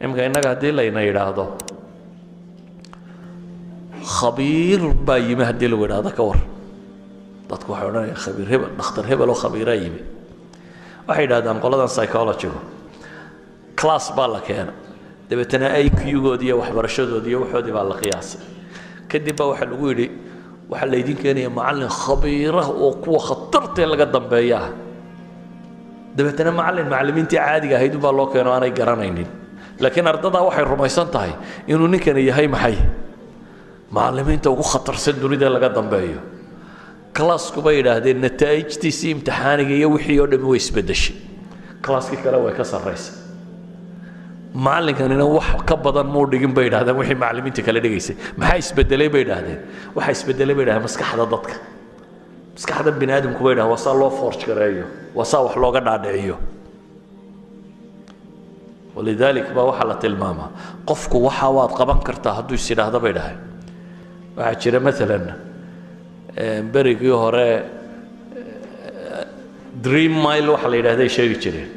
Iminka innaga haddii layna yidhaahdo khabiir baa yimi, haddii lagu yidhahdo ka war, dadku waxay odhanayaan khabiir hebel, dhakhtar hebel oo khabiiraa yimi. Waxay yidhahdaan qoladan psychologygu, class baa la keena, dabeetana IQ-goodii iyo waxbarashadoodii iyo waxoodii baa la qiyaasay. Kadib baa waxaa lagu yidhi waxaa laydin keenaya macallin khabiirah oo kuwa khatartee laga dambeeya ah. Dabeetana macallin macallimiintii caadiga ahayd ubaa loo keeno aanay garanaynin, laakiin ardadaa waxay rumaysan tahay inuu ninkani yahay maxay macallimiinta ugu khatarsan dunida laga dambeeyo. Classku bay yidhaahdeen nataa'ijtiisii imtixaaniga iyo wixii oo dhammi way isbeddeshay, classkii kale way ka sarraysa. Macallinkanina wax ka badan muu dhigin bay yidhahdeen wixii macallimiinta kale dhigaysay. Maxaa isbedelay bay yidhaahdeen? Waxaa isbedelay bay yidhahdeen maskaxda dadka, maskaxda bini aadamku bay yidhahdeen waa saa loo forge gareeyo, waa saa wax looga dhaadhiciyo. ولذلك baa waxaa la tilmaamaa qofku waxa waad qaban kartaa hadduu is yidhaahdo bay dhahay. Waxaa jira maalan berigii hore Dream Mile waxa la yidhahday sheegi jireen,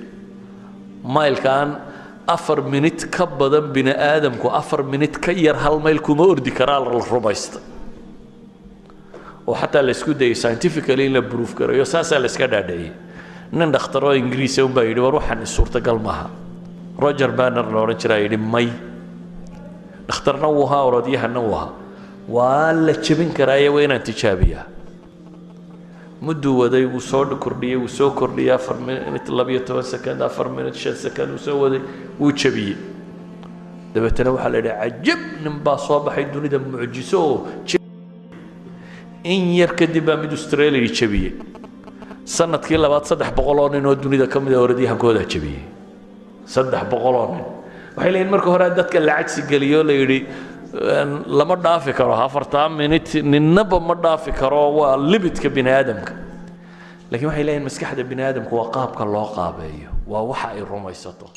mailkaan 4 minit ka badan bini aadamku 4 minit ka yar hal mayl kuma ordi karaa la rumaysta, oo xataa la isku dayay scientifically in la proof gareeyo, saasaa la iska dhaadhiciyey. Nin dhakhtaroo Ingiriisa unbaa yidhi war waxaan suurtagal maaha. Roger Banner la odhan jiraa yidhi may, dhakhtarna wuu ahaa, orodyahanna wuu ahaa, waa la jebin karaaye, waa inaan tijaabiyaa. Mudduu waday, wuu soo kordhiyey, wuu soo kordhiyey, 4 minute 12 second, 4 minute 5 second, wuu soo waday, wuu jebiyey. Dabeetana waxaa la yidhi cajab, nin baa soo baxay dunida mucjiso oo. In yar kadib baa mid Australia jebiyey. Sanadkii labaad 300 oo nin oo dunida ka mid a orodyahankoodaa jebiyey, 300 oo nin. Waxay leeyihin marka hore dadka la cagsi geliyo, la yidhi lama dhaafi karo 4-taa minit, ninnaba ma dhaafi karo, waa limitka bini aadamka. Laakiin waxay leeyihin maskaxda bini aadamku waa qaabka loo qaabeeyo, waa waxa ay rumaysato.